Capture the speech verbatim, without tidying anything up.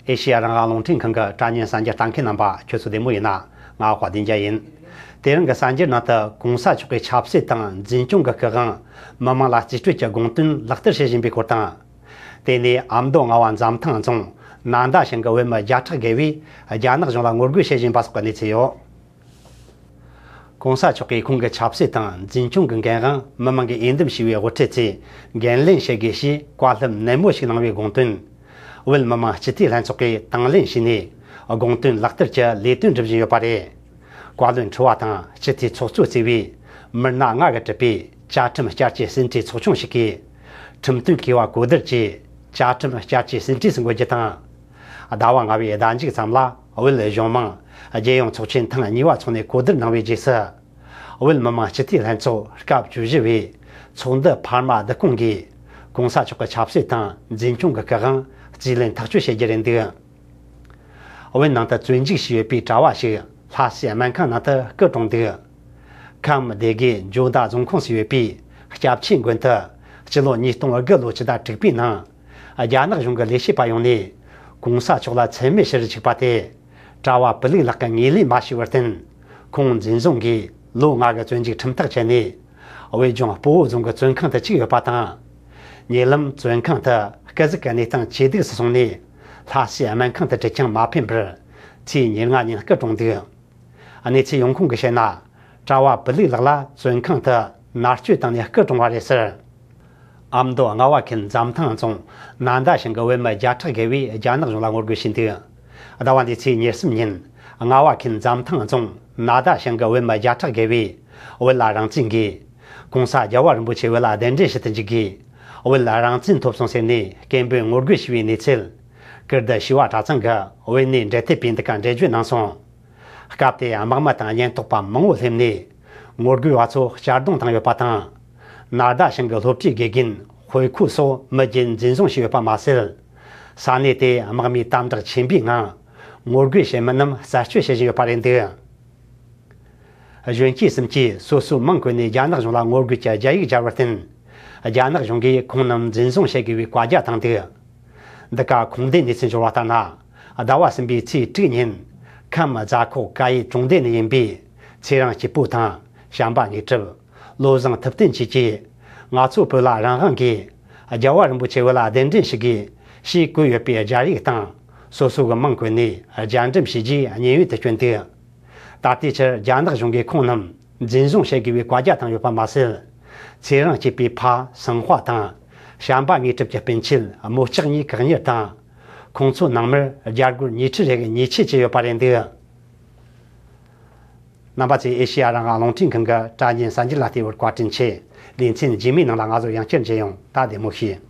ཨེ་ཤེ་ཡ་རང་དབང་རླུང་འཕྲིན་ཁང་གི་དྲ་བརྙན་གསར་འགྱུར་ལྟ་མཁན་རྣམ་པ། ཁྱོད་ཚོ་བདེ་མོ་ཡིན་ན། ང་དཔལ་ལྡན་རྒྱལ་ཡིན། དེ་རིང་གི་གསར་འགྱུར་ནང་དུ། གོང་ས་མཆོག་གི་ཆབ་སྲིད་དང་འཛིན་སྐྱོང་གི་སྐུ་དབང་མི་དམངས་ལ་རྩིས་སྤྲོད་ཀྱི་དགོངས་དོན་ལག་བསྟར་བྱེད་བཞིན་པའི་སྐོར་དང་། དེ་ནས་ཨ་མདོ་རྔ་བ་འཛམ་ཐང་རྫོང་ནཱ་ཟླ་ཞིང་གི་བོད་མི་བརྒྱ་ཕྲག་བརྒལ་བས་རྒྱ་ནག་གཞུང་ལ་ངོ་རྒོལ་བྱེད་བཞིན་པ་སོགས་ཀྱི་གནས་ཚུལ་ཡོད། གོང་ས་མཆོག་གིས་ཁོང་གི་ཆབ་སྲིད་དང་འཛིན་སྐྱོང་གི་འགན་དབང་མི་དམངས་ཀྱིས་འོས་འདེམས་བྱས་པའི་དབུ་ཁྲིད་ཚོས་འགན་ལེན་བྱེད་དགོས་ཞེས་བཀའ་སློབ་ནན་མོ་ཞིག་གནང་བའི་དགོངས་དོན། བོད་མི་མང་སྤྱི་འཐུས་ལྷན་ཚོགས་ཀྱིས་དང་ལེན་བྱས་ནས། དགོངས་དོན་ལག་བསྟར་གྱི་ལས་དོན་སྒྲུབ་བཞིན་ཡོད་པ་རེད། བཀའ་བློན་ཁྲི་པ་དང་སྤྱི་འཐུས་ཚོགས་གཙོས་གཙོས་པའི་མི་སྣ་ལྔ་གིས་གྲུབ་པའི་བཅའ་ཁྲིམས་བསྐྱར་བཅོས་ཟིན་བྲིས་ཚོགས་ཆུང་ཞིག་གིས། ཁྲིམས་དོན་མཁས་པ་གོ་བསྡུར་གྱིས་བཅའ་ཁྲིམས་བསྐྱར་བཅོས་ཟིན་བྲིས་སུ་འགོད་རྒྱུ་དང་། ཟླ་བ་ལྔ་བའི་ཟླ་མཇུག་ཙམ་ལ་བོད་གཞུང་མང་རྒྱལ་ཡོངས་ཚོགས་ཆེན་ཐེངས་གཉིས་པ་འཚོགས་ནས་གོ་བསྡུར་གནང་བའི་རྗེས་སུ། བོད་མི་མང་སྤྱི་འཐུས་ལྷན་ཚོགས་སྐབས་བཅུ་བཞི་བས་ཚོགས་འདུ་འཕར་མ་བསྡུ་སྐོང་གིས་གོང་ས་མཆོག་གི་ཆབ་སྲིད་དང་འཛིན་སྐྱོང་གི་སྐུ་དབང་རྩིས་ལེན་ཐག་གཅོད་བྱེད་རྒྱུ་རེད་འདུག། བོད་ནང་དུ་བཙོན་འཇུག་བྱས་ཡོད་པའི་གྲྭ་བ་ཞིག་ལྷ་སའི་སྨན་ཁང་ནང་དུ་སྐུ་གྲོངས་འདུག། ཁམས་སྡེ་དགེ་ཇོ་བདག་རྫོང་ཁོངས་སུ་ཡོད་པའི་སྐྱབས་ཆོས་དགོན་དུ་སྤྱི་ལོ་ཉིས་སྟོང་དགུ་ལོའི་ཕྱི་ཟླ་དྲུག་པའི་ནང་རྒྱ་ནག་གཞུང་གི་ལས་བྱེད་པ་ཡོང་ནས་གོང་ས་མཆོག་ལ་མཚན་སྨད་ཞུ་རུ་བཅུག་པ་དེ། གྲྭ་བ་བུ་ལུག་ལགས་ཀྱིས་ངོས་ལེན་མ་བྱས་པར་བརྟེན། ཁོང་འཛིན་བཟུང་གིས་ལོ་ལྔ་གི་བཙོན་འཇུག་ཁྲིམས་ཐག་བཅད་ནས། བོད་ལྗོངས་སྤོ་བོ་རྫོང་གི་བཙོན་ཁང་དུ་བཅུག་ཡོད་པ་དང་། ཉེ་ལམ་བཙོན་ཁང་དུ་སྐུ་གཟུགས་ཀྱི་གནས་སྟངས་ཇེ་སྡུག་སུ་སོང་ནས། ལྷ་སའི་སྨན་ཁང་དུ་བསྒྲིལ་ཀྱང་མ་ཕན་པར། ཚེས་ཉེར་ལྔ་ཉིན་སྐུ་གྲོངས་འདུག། གནས་ཚུལ་ཡོང་ཁུངས་ཀྱིས་བཤད་ན། གྲྭ་བ་བུ་ལུག་ལགས་ལ་བཙོན་ཁང་དུ་མནར་གཅོད་བཏང་ནས་སྐུ་གྲོངས་པ་རེད་ཟེར། ཨ་མདོ་རྔ་བ་ཁུལ་འཛམ་ཐང་རྫོང་ནཱ་ཟླ་ཞིང་གི་བོད་མི་བརྒྱ་ཕྲག་བརྒལ་བས་རྒྱ་ནག་གཞུང་ལ་ངོ་རྒོལ་བྱས་འདུག། ཟླ་བ་འདིའི་ཚེས་ཉེར་གསུམ་ཉིན། རྔ་བ་ཁུལ་འཛམ་ཐང་རྫོང་ནཱ་ཟླ་ཞིང་གི་བོད་མི་བརྒྱ་ཕྲག་བརྒལ་བས། བོད་ལ་རང་བཙན་དགོས། གོང་ས་རྒྱལ་བ་རིན་པོ་ཆེ་བོད་ལ་གདན་འདྲེན་ཞུ་དུ་འཇུག་དགོས། བོད་ལ་རང་བཙན་ཐོབ་སོང་ཟེར་ནས་སྐད་འབོད་ངོ་རྒོལ་བྱས་པའི་གནས་ཚུལ། ཀིརྟི་བྱེས་པ་གྲྭ་ཚང་གི་བོད་གནས་འབྲེལ་མཐུད་པས་འདི་ག་འགྲེལ་བརྗོད་གནང་སོང་། སྐབས་དེར་དམག་མི་དང་ཉེན་རྟོག་པ་མང་བོ་སླེབས་ནས། ངོ་རྒོལ་བ་ཚོ་གཅར་རྡུང་བཏང་ཡོད་པ་དང་། ནཱ་ཟླ་ཞིང་གི་སློབ་གྲྭའི་དགེ་རྒན་དཔེ་ཁུག་སོགས་མི་བརྒྱད་འཛིན་བཟུང་བྱས་ཡོད་པ་མ་ཟད། ས་གནས་དེའི་དམག་མིས་དམ་དྲག་ཆེན་པོའི་ངང་ངོ་རྒོལ་བྱེད་མི་རྣམས་རྩད་གཅོད་བྱེད་བཞིན་ཡོད་པ་རེད་འདུག། གཞོན་སྐྱེས་གསུམ་གྱིས་སོ་སོའི་མིང་བཀོད་ནས་རྒྱ་ནག་གཞུང་ལ་ངོ་རྒོལ་གྱི་རྒྱ་ཡིག་སྦྱར་བར་བརྟེན། རྒྱ་ནག་གཞུང་གིས་ཁོང་རྣམས་འཛིན་བཟུང་བྱེད་དགོས་པའི་བཀའ་རྒྱ་བཏང་འདུག། འདི་ག་ཁུངས་ལྡན་གནས་ཚུལ་འབྱོར་བ་ལྟར་ན། ཟླ་བ་གསུམ་པའི་ཚེས་དྲུག་ཉིན། ཁམས་རྫ་ཁོག་ཀ་ཡེ་གྲོང་སྡེ་ནས་ཡིན་པའི་ཚེ་རིང་སྐྱིད་པོ་དང་བྱམས་པ་དངོས་གྲུབ། བློ་བཟང་ཐུབ་བསྟན་བཅས་ཀྱིས། ང་ཚོ་བོད་ལ་རང་དབང་དགོས། རྒྱལ་བ་རིན་པོ་ཆེ་བོད་ལ་གདན་འདྲེན་ཞུ་དགོས། ཞེས་བཀོད་ཡོད་པའི་རྒྱ་ཡིག་དང་། སོ་སོ་གི་མིང་བཀོད་ནས་རྒྱ་འགྲེམས་བྱས་རྗེས་བརྙན་ཡོལ་དུ་བསྐྱོན་འདུག། ད་ལྟའི་ཆར་རྒྱ་ནག་གཞུང་གིས་ཁོང་རྣམས་འཛིན་བཟུང་བྱེད་དགོས་པའི་བཀའ་རྒྱ་བཏང་ཡོད་པ་མ་ཟད། ཚེ་རིང་སྐྱིད་པོའི་ཕ་སང་ཧྭ་དང་། བྱམས་པ་དངོས་གྲུབ་ཀྱི་སྤུན་མཆེད་རྨོ་ལྕགས་གཉིས་བཀག་ཉར་དང་། ཁོང་ཚོ་ནང་མིར་རྒྱ་སྒོར་ཉིས་ཁྲི་རེ་གི་ཉེས་ཆད་བཅད་ཡོད་པ་རེད་འདུག། རྣམ་པ་ཚོས་ཨེ་ཤེ་ཡ་རང་དབང་རླུང་འཕྲིན་ཁང་གི་དྲ་བརྙན་གསར་འགྱུར་ལ་བལྟས་པར་བཀའ་དྲིན་ཆེ། ལེ་ཚན་རྗེས་མའི་ནང་ལ་ང་ཚོ་ཡང་བསྐྱར་མཇལ་ཡོང་། ད་བདེ་མོ་བྱོས།